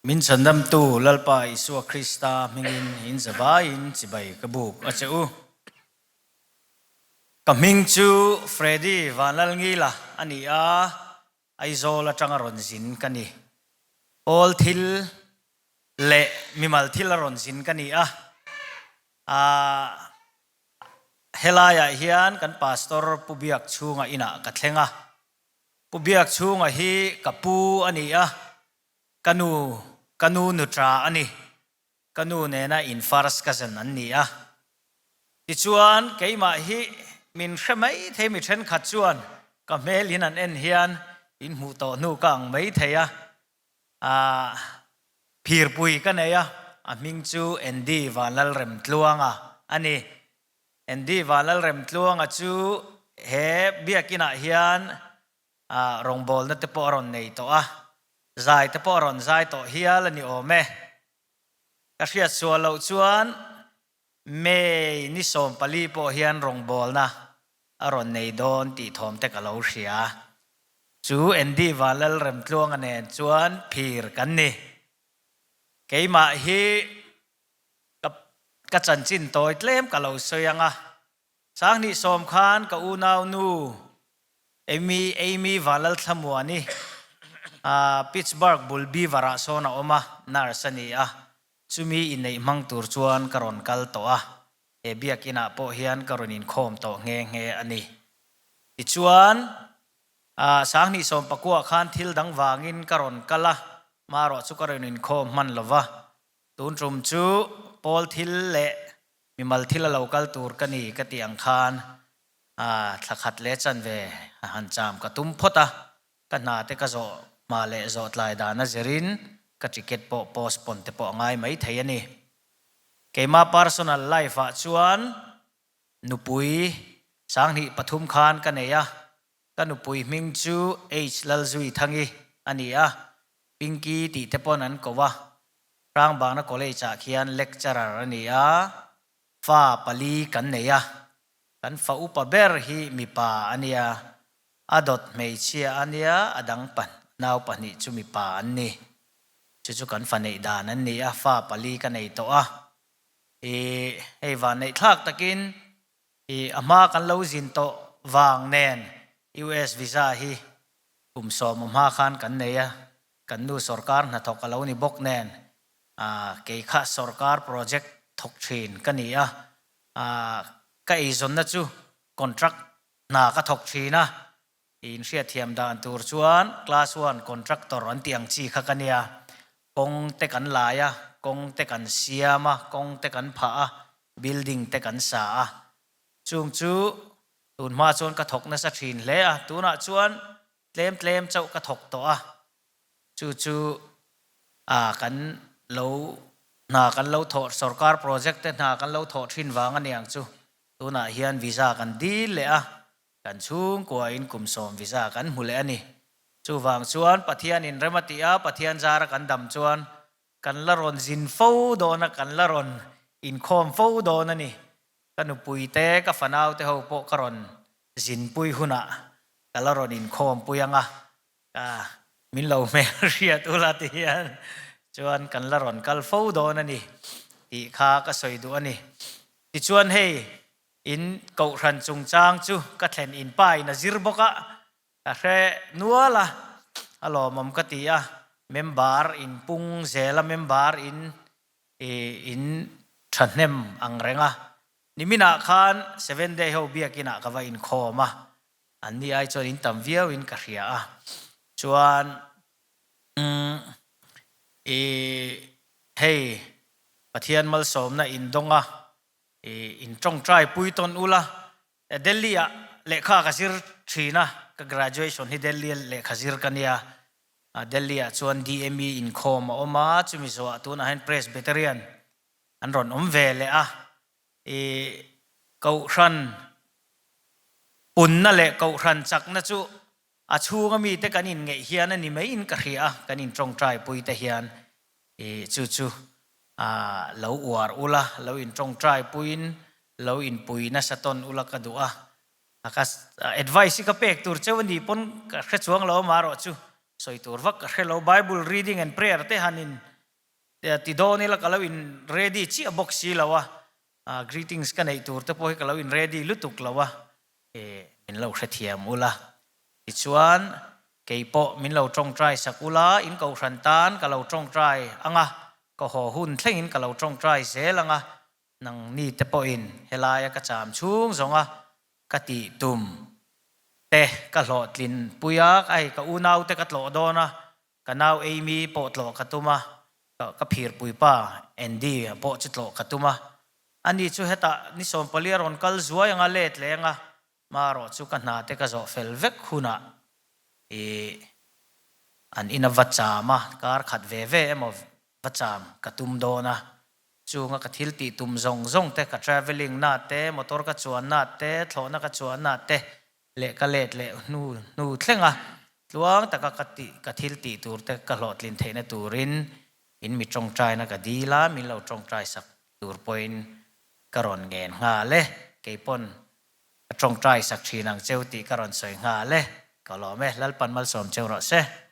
Min chhandamtu Lalpa Isua Krista hmingin in zavaiin chibai ka buk a che u. Ka hming chu Freddy Vanlalngila a ni a, Aizawl atanga rawn zin ka ni. Pawl thil leh mimal thil a rawn zin ka ni a. Helaiah hian kan Pastor Pu Biakchhunga inah ka thleng a. Pu Biakchhunga hi ka pu a ni a, ka nu, ka nu nuṭa a ni. Ka nu nena in first cousin an ni a. Tichuan, keimah hi min hre mai thei mi thenkhat chuan ka hmel in an en hian in hmuh tawh hnu ka ang mai thei a. Aah, phirpui ka nei a, a hming chu Andy Vanlalremtluanga a ni. Andy Vanlalremtluanga chu he biakinah hian rawngbawlna te pawh a rawn nei tawh a, zai te pawh a rawn zai tawh hial a ni awm e. Ka hriat sual loh chuan May ni 14 pawh hian rawngbawlna a rawn nei dawn tih thawm te ka lo hria. Chu Andy Vanlalremtluanga nen chuan phir kan ni. Keimah hi Ka ka chanchin tawi tlem ka lo sawi ang a, 2010 khan ka unaunu Amy Amy Valalthlamuani Pittsburgh bul Beaver ah sawn a awm a, nurse a ni a, chumi inneih hmang tur chuan ka rawn kal tawh a, he biakinn ah pawh hian ka rawn inkhawm tawh nghe nghe a ni. Tichuan, 2019 khan thil dang vangin ka rawn kal a, marawh chu ka rawn inkhawm hman lo va, Tun tum chu pawl thil leh mimal thil a lo kal tur ka ni ka tih ang khan thla khat leh chanve han cham ka tum phawt a, ka hna te ka zawh hma leh zawh tlai dan a zirin ka ticket pawh postpone te pawh a ngai mai thei a ni. Keima personal life ah chuan nupui 2003 khan ka nei a, ka nupui hming chu H Lalzuithangi a ni a, Pinky tih te pawn an ko a, Hrangbangna College ah khian lecturer a ni a, fa pali kan nei a, kan fa upa ber hi mipa a nia, a dawt hmeichhia a nia, a dang nau pahnih chu mipa an ni. Chu chu kan fa neih dan an ni a, fa pali ka nei tawh a, ih hei van neih thlak takin ih a hma kan lo zin tawh vang nen US visa hi Kum 10 a hma khan kan nei a, kan nu sorkar hnathawk a lo ni bawk nen, kei kha sorkar project thawk thin ka ni a, ka eizawnna chu contract hna ka thawk thin a, inhriatthiam dan tur chuan class one contractor an tih ang chi kha ka nia, kawng te kan lai a, kawng te kan siam a, kawng te kan phah a, building te kan sa a, chung chu Tun hma chuan ka thawk nasa thin hle a, tunah chuan tlem tlem chauh ka thawk tawh a, chu chu ah kan lo hna kan lo thawh sorkar project te hna kan lo thawh thin vang a niang chu tunah hian visa kan dil leh a, kan chhungkua in kum 10 visa kan hmu leh a ni. Chuvang chuan Pathian in rem a tih a, Pathian zara kan dam chuan kan la rawn zin fo dawn a, kan la rawn inkhawm fo dawn a ni. Ka nupui te, ka fanau te ho pawh ka rawn zinpui hunah ka la rawn inkhawmpui ang a, ka min lo hmel hriat ula ti hian chuan kan la rawn kal fo dawn a ni tih kha ka sawi duh a ni. Tichuan hei in kohhran chungchang chu ka thlen in pa in a zir bawk a, ka hre nual a, a lawmawm ka ti a, member in pung zel a, member in in thahnem ang reng a, niminah khan Seven Day ho biakinah ka va inkhawm a, an ni ai chuan in tam viau in ka hria a, chuan i hei Pathian malsawmna in dawng a, i in tawngtai pui tawn ula, Delhi ah lehkha ka zir thin a, ka graduation hi Delhi a lehkha zir ka nia, Delhi ah chuan DME inkhawm a awm a, chumi zawhah tunah hian Presbyterian an rawn awm ve leh a, i Kohhran punna leh Kohhran chakna chu a chhunga mite kan inngeih hian a ni maiin ka hria a, kan intawngtai pui te hian i chu chu lo uar ula, lo intawngtai puiin lo inpui nasa tawn ula ka duh a, Ka advice hi ka pek tur cheu a ni pawn ka hre chuang lo amaherawh chu sawi tur vak ka hre lo. Bible reading and prayer te han in Ti dawn ila ka lo in ready chiah bawk si lo a, greetings ka neih tur te pawh hi ka lo in ready lutuk lo a, min lo hrethiam ula. Tichuan kei pawh min lo tawngtai sak ula, in kohhran tan ka lo tawngtai ang a, ka haw hun thlengin ka lo tawngtai zel ang a, nangni te pawhin helaia ka cham chhung zawnga ka tih tum te ka hlawhtlin pui a, hei ka unaute ka tlawh dawn a, Ka nau Amy pawh tlawh ka tum a, ka phirpui pa Andy pawh chu tlawh ka tum a. Ani chu hetah ni 14 a rawn kal zuai anga let leng a, marawh chu ka hna te ka zawh fel vek hunah ih an ina va cham a, kar khat ve ve emaw va cham ka tum dawn a. Chunga ka thil tih tum zawng zawng te, ka travelling na te, motor ka chuan na te, thlawhna ka chuan na te, leh ka let leh hnu hnu thleng a, tluang taka ka tih ka thil tih tur te ka hlawhtlin theihna turin in mi tawngtaina ka dil a, min lo tawngtai sak tur pawhin ka rawn ngen nghal e, kei pawn ka tawngtai sak thin ang cheu tih ka rawn sawi nghal e, ka lawm e, Lalpan malsawm cheu rawh se.